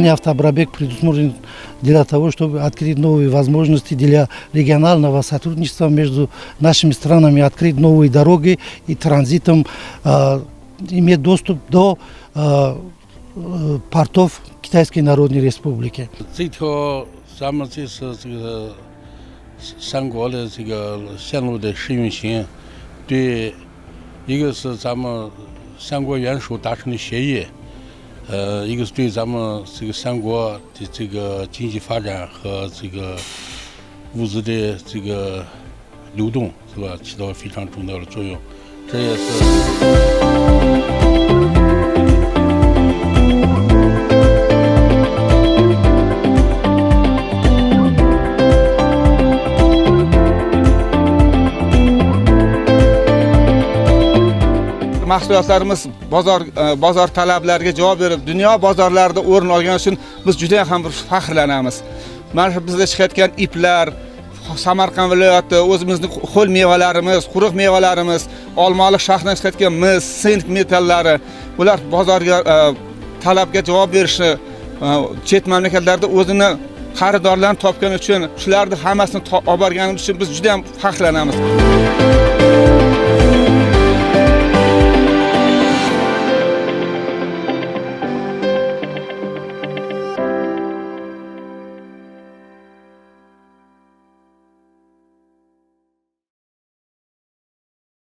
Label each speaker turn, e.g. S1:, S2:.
S1: Подписание автопробег предусмотрен для того, чтобы открыть новые возможности для регионального сотрудничества между нашими странами, открыть новые дороги и транзитом иметь доступ до портов Китайской Народной Республики.
S2: 这条咱们这次这个三国的这个线路的试运行，对，一个是咱们三国元首达成的协议，一个是对咱们这个三国的这个经济发展和这个物资的这个流动，是吧，起到非常重要的作用。这也是。
S3: Mahsulotlarimiz bozor talablariga javob berib, dunyo bozorlarida o'rin olgani uchun biz juda ham bir faxrlanamiz. Mana shu bizda chiqayotgan iplar, Samarqand viloyati, o'zimizni ho'l mevalarimiz, quruq mevalarimiz, Olmaliq shahridan chiqayotgan mis, sink metallari, bular bozorga talabga javob berishi, chet mamlakatlarda o'zini xaridorlarni topgani uchun, shularni hammasini olib borganimiz uchun biz juda ham faxrlanamiz.